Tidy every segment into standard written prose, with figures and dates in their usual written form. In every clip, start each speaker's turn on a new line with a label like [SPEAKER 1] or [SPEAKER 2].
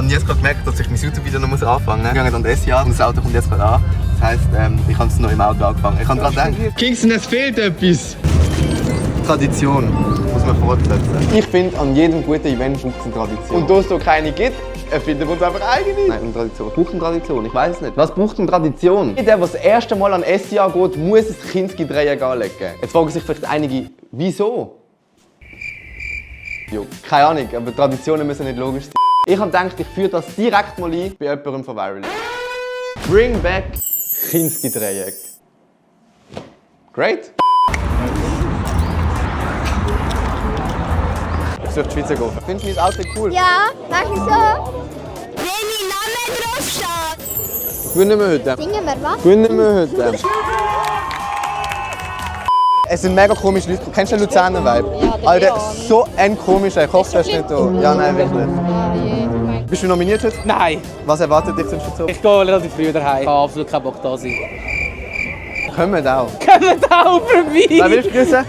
[SPEAKER 1] habe jetzt gerade gemerkt, dass ich mein YouTube-Video noch anfangen muss. Wir gehen an das SIA und das Auto kommt jetzt gerade an. Das heisst, ich habe es noch im Auto angefangen. Ich habe gerade gedacht, Kingston, es fehlt etwas. Tradition muss man fortsetzen. Ich finde, an jedem guten Event braucht es eine Tradition. Und da es da keine gibt, erfinden wir uns einfach eigene. Nein, eine Tradition. Was braucht eine Tradition? Ich weiß es nicht. Was braucht eine Tradition? Der, der das erste Mal an SIA geht, muss das Kinski-Dreieck anlegen. Jetzt fragen sich vielleicht einige, wieso? Jo, keine Ahnung, aber Traditionen müssen nicht logisch sein. Ich habe gedacht, ich führe das direkt mal ein bei jemandem von Viral. Bring back Kinski-Dreieck. Great! Ich soll auf die Schweiz gehen. Findest du mein Outfit cool?
[SPEAKER 2] Ja, mach ich so. Wenn mein Name draufsteht.
[SPEAKER 1] Gewinnen wir heute?
[SPEAKER 2] Singen wir was?
[SPEAKER 1] Gewinnen wir heute? Es sind mega komische Leute. Kennst du den Luzerner Vibe?
[SPEAKER 2] Ja, den
[SPEAKER 1] Alter,
[SPEAKER 2] Leon.
[SPEAKER 1] so ein komischer. Ich hoffe, er ist nicht da. Ja, nein, wirklich.
[SPEAKER 2] Ah, je.
[SPEAKER 1] Bist du nominiert heute?
[SPEAKER 3] Nein,
[SPEAKER 1] Was erwartet dich sonst dazu?
[SPEAKER 3] ich gehe relativ früh daheim. Ich habe absolut keinen Bock da sein.
[SPEAKER 1] Kommen wir auch.
[SPEAKER 3] Kommen da auch vorbei!
[SPEAKER 1] Wer willst du grüßen?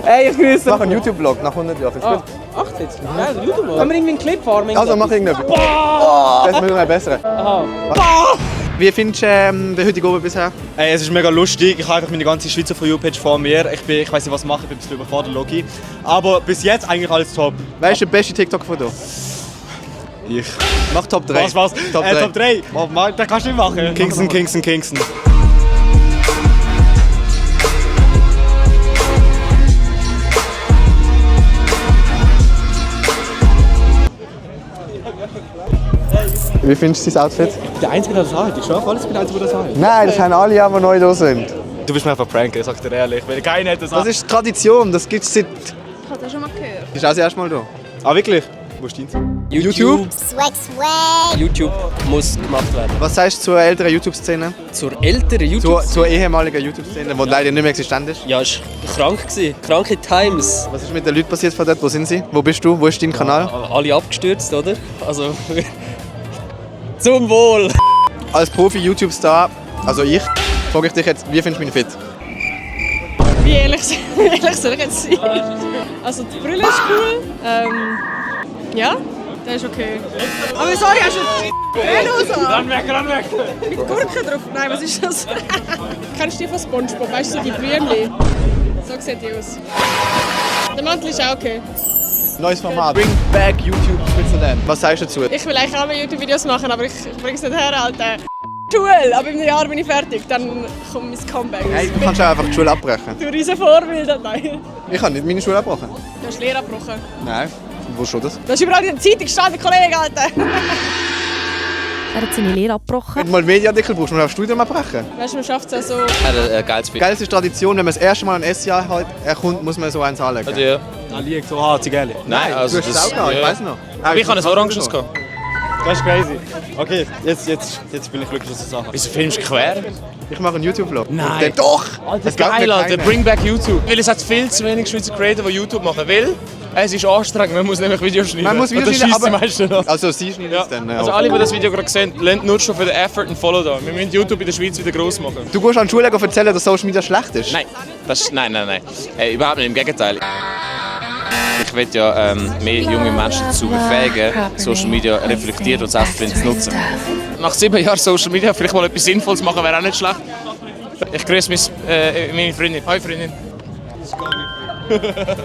[SPEAKER 3] Hey, ich grüße.
[SPEAKER 1] Mach einen YouTube-Vlog nach 100 Jahren. Ist gut?
[SPEAKER 3] Ach, jetzt. Geil, YouTube. Können wir irgendwie einen Clip fahren?
[SPEAKER 1] Also mach irgendetwas. Das müssen wir besser.
[SPEAKER 3] Aha.
[SPEAKER 1] Wie findest du den heutigen Abend bisher?
[SPEAKER 4] Es ist mega lustig. Ich habe einfach meine ganze Schweizer For You-Page vor mir. Ich weiß nicht, was machen, ich bin ein bisschen überfordert, Loki. Aber bis jetzt eigentlich alles top.
[SPEAKER 1] Wer ist der beste TikTok-Foto?
[SPEAKER 4] Ich.
[SPEAKER 1] Mach Top 3.
[SPEAKER 4] Was?
[SPEAKER 1] Top 3.
[SPEAKER 4] Top 3? Oh, Mann, das kannst du nicht machen. Kingston.
[SPEAKER 1] Wie findest du dein Outfit?
[SPEAKER 4] Der Einzige, der das hat. Ich schwöre, alles bin der Einzige, der das hat.
[SPEAKER 1] Nein, das haben alle, die neu da sind.
[SPEAKER 4] Du bist mir einfach pranken, ich sag's dir ehrlich. Weil keiner hat das
[SPEAKER 1] Das ist Tradition, das gibt es seit...
[SPEAKER 2] Ich habe das schon mal gehört.
[SPEAKER 1] Bist du auch das erste Mal da?
[SPEAKER 4] Ah, wirklich? Wo ist deins?
[SPEAKER 1] YouTube?
[SPEAKER 2] Swag, swag.
[SPEAKER 3] YouTube muss gemacht werden.
[SPEAKER 1] Was sagst du zur älteren YouTube-Szene?
[SPEAKER 3] Zur älteren YouTube?
[SPEAKER 1] Zur ehemaligen YouTube-Szene, die leider nicht mehr existent ist?
[SPEAKER 3] Ja, es war krank. Kranke Times.
[SPEAKER 1] Was ist mit den Leuten passiert von dort? Wo sind sie? Wo bist du? Wo ist dein Kanal?
[SPEAKER 3] Alle abgestürzt, oder? Also... Zum Wohl!
[SPEAKER 1] Als Profi-YouTube-Star, also ich, frage ich dich jetzt, wie findest du mich fit?
[SPEAKER 5] Wie ehrlich soll ich jetzt sein? Also die Brille ist cool. Ja, der ist okay. Aber sorry, hast du Brille raus?
[SPEAKER 4] Ranweg!
[SPEAKER 5] Mit Gurken drauf? Nein, was ist das? Kennst du die von SpongeBob? Weißt du, so die Blümchen? So sieht die aus. Der Mantel ist auch okay.
[SPEAKER 1] Neues Format. Bring back YouTube Switzerland. Was sagst du dazu?
[SPEAKER 5] Ich will eigentlich auch mal YouTube-Videos machen, aber ich bringe es nicht her, Alter. Schule, aber in einem Jahr bin ich fertig, dann kommt mein Comeback.
[SPEAKER 1] Hey, du kannst auch einfach die Schule abbrechen.
[SPEAKER 5] Du riesen Vorbilder, nein.
[SPEAKER 1] Ich habe nicht meine Schule abgebrochen.
[SPEAKER 5] Du hast Lehre abgebrochen.
[SPEAKER 1] Nein. Wo steht das?
[SPEAKER 5] Du hast überall in der Zeitung gestanden, Kollege, Alter.
[SPEAKER 6] Er hat seine Lehre abgebrochen.
[SPEAKER 1] Wenn du mal einen Mediaartikel brauchst, musst du das Studium abbrechen.
[SPEAKER 5] Weißt du, man schafft es ja so.
[SPEAKER 3] Geiles Bild.
[SPEAKER 1] Geil, es ist Tradition, wenn man das erste Mal ein SIA halt kommt, muss man so eins anlegen.
[SPEAKER 3] Ja.
[SPEAKER 4] Ah, liegt so hart, ehrlich.
[SPEAKER 3] Nein,
[SPEAKER 1] Du
[SPEAKER 3] also
[SPEAKER 1] hast es auch gehabt, ich weiss noch.
[SPEAKER 3] Aber ich habe ein Oranges gehabt.
[SPEAKER 4] Das ist crazy. Okay, jetzt bin ich glücklich, dass du das hast.
[SPEAKER 3] Wieso filmst du quer?
[SPEAKER 1] Ich mache einen YouTube-Vlog.
[SPEAKER 3] Nein.
[SPEAKER 1] Doch!
[SPEAKER 3] Das ist geil, Alter. Bring back YouTube. Weil es hat viel zu wenig Schweizer Creator, die YouTube machen. Weil es ist anstrengend, man muss nämlich Videos schneiden.
[SPEAKER 1] Man muss Videos
[SPEAKER 3] Und das
[SPEAKER 1] schneiden,
[SPEAKER 3] scheisst die
[SPEAKER 1] aber-
[SPEAKER 3] meisten an.
[SPEAKER 1] Also sie schneiden es dann.
[SPEAKER 3] Also alle, die das Video gerade sehen, lernt nur schon für den Effort und Follow da. Wir müssen YouTube in der Schweiz wieder gross machen.
[SPEAKER 1] Du gehst an die Schule und erzählen, dass Social Media schlecht ist?
[SPEAKER 3] Nein. Nein. Überhaupt nicht, im Gegenteil. Ich will ja mehr junge Menschen dazu befähigen, Social Media reflektiert und selbstständig zu nutzen. Nach 7 Jahren Social Media vielleicht mal etwas Sinnvolles machen, wäre auch nicht schlecht. Ich grüße meine Freundin. Hi Freundin.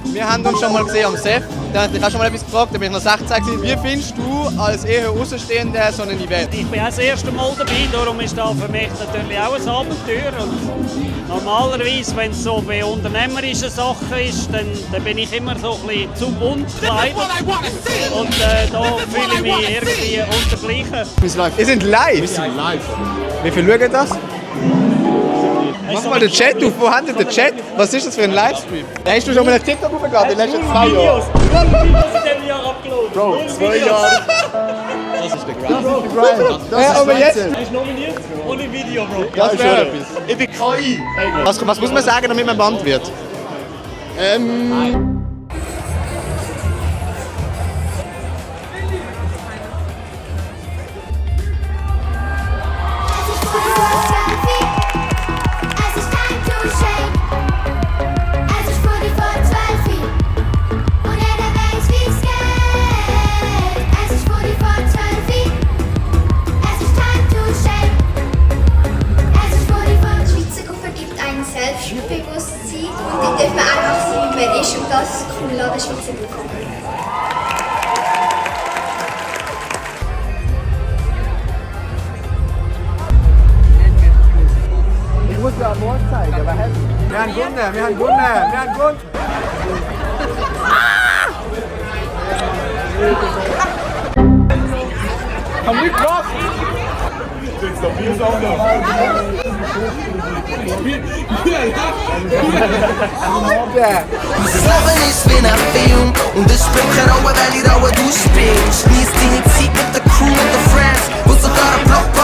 [SPEAKER 1] Wir haben uns schon mal gesehen am SEF. Da habe ich auch schon mal etwas gefragt, da bin ich noch 16 gewesen. Wie findest du als eher Außenstehender so ein Event?
[SPEAKER 7] Ich bin auch das erste Mal dabei, darum ist das für mich natürlich auch ein Abenteuer. Und normalerweise, wenn es so bei unternehmerischen Sachen ist, dann bin ich immer so ein bisschen zu bunt gekleidet. Und da fühle ich mich irgendwie untergleichen.
[SPEAKER 1] Wir sind live! Wie viel schauen das? Mach mal den Chat auf, wo habt ihr den Chat? Was ist das für ein Livestream? Hast du schon mal einen TikTok hochgeladen in den letzten 2 Jahren?
[SPEAKER 7] Videos in diesem Jahr abgeladen.
[SPEAKER 1] Bro, 2 Jahre. Das ist der Grind. Ja, aber jetzt.
[SPEAKER 7] Er ist nominiert ohne Video, Bro.
[SPEAKER 1] Das wäre etwas. Ich bin KI. Was muss man sagen, damit man Band wird? Wir haben gewonnen. Komm nicht drauf!
[SPEAKER 8] Sloven is weer naar film. Und de Sprüche rauwen, weil ich raue, du spielst. Schliess deine Zeit mit der Crew, mit der Friends. Und sogar ein Block